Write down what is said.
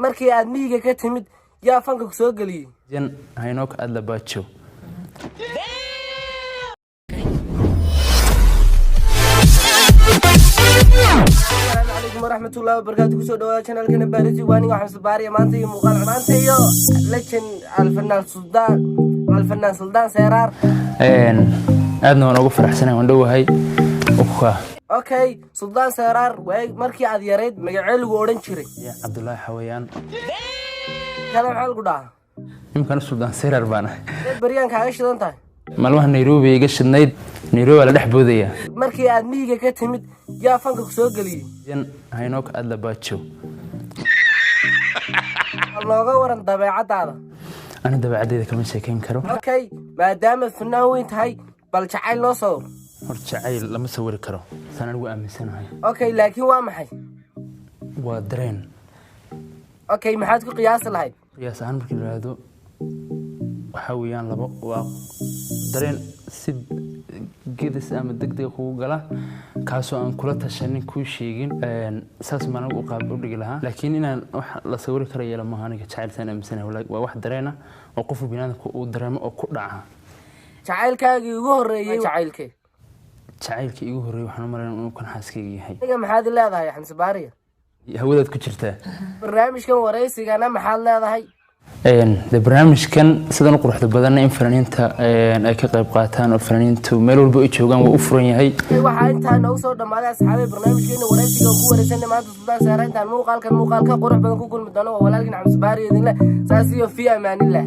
Markii aad miyiga ka timid, yaa fanka ku soo geliyey? Jan Haynok Adlabajo. Asalaamu calaykum waraxmatullahi wabarakaatu. Kusoo dhawaada channelkana Baarisi. Waa aniga Xamse Baariya. Maanta iyo muuqaal, maanta iyo legend Alfanaan Suldaan, Alfanaan Suldaan Seeraar. Aadna waan ugu faraxsanahay, waan dhowahay uka. Okay, Suldaan Seeraar, waay markii aad yarayd magacee lagu odhan jiray? Cabdullaahi Xawayaan. Kale maxaa lagu dhahaa? Nimankan Suldaan Seeraar baan ahay. Beryaan kaaga shidan tahay? Maalmaha Nairobi iga shidnayd, Nairobi waa la dhex boodaya. Markii aad miyiga ka timid, yaa fanka ku soo geliyey? Jan Haynok Adlabajo. Looga waran dabeecadaada. Ani dabeecadeyda kama sheekeyn karo. Okay, maadaamaad fanaan weyn tahay, bal jacayl noo sawir. Hor jacayl lama sawiri karo, saan anigu aaminsanahay. Okay, laakiin waa maxay? Waa dareen. Okay, maxaad ku qiyaasi lahayd? Qiyaas ahaan markii la yidhaahdo, waxaa weeyaan labo, waa dareen si gedis ama degdega kugu gala, kaasoo aan kula tashanin, kuu sheegin. Saas baan anigu u qaab u dhigi lahaa, laakiin inaan wax la sawiri karayo lamaha. Aniga jacayl saan aaminsanahay waa wax dareena oo qofku biniaadamku uu dareemo oo ku dhaca. Jacaylkaagii ugu horreeyey, jacaylkee? Jacaylka iigu horreeyay waxaan u malayn inuu kan xaaskayga yahay. Aniga maxaad leedahay, Xamse Baariya? Hawadaad ku jirtaa. Barnaamijkan waraysigana maxaad leedahay? De barnaamijkan sidan u quruxda badanna in fanaaniinta ay ka qayb qaataan, oo fanaaniintu meel walba ay joogaan waa u furan yahay. Waxaa intaa noogu soo dhammaaday, asxaabay, barnaamijkeena waraysiga oo ku waraysanay maanta Suldaan Seeraar. Intaan muuqaalkan muuqaalka qurux badan ku kulmi doono, waa walaalkiin Xamse Baariya idinle saas iyo fi amaanillah.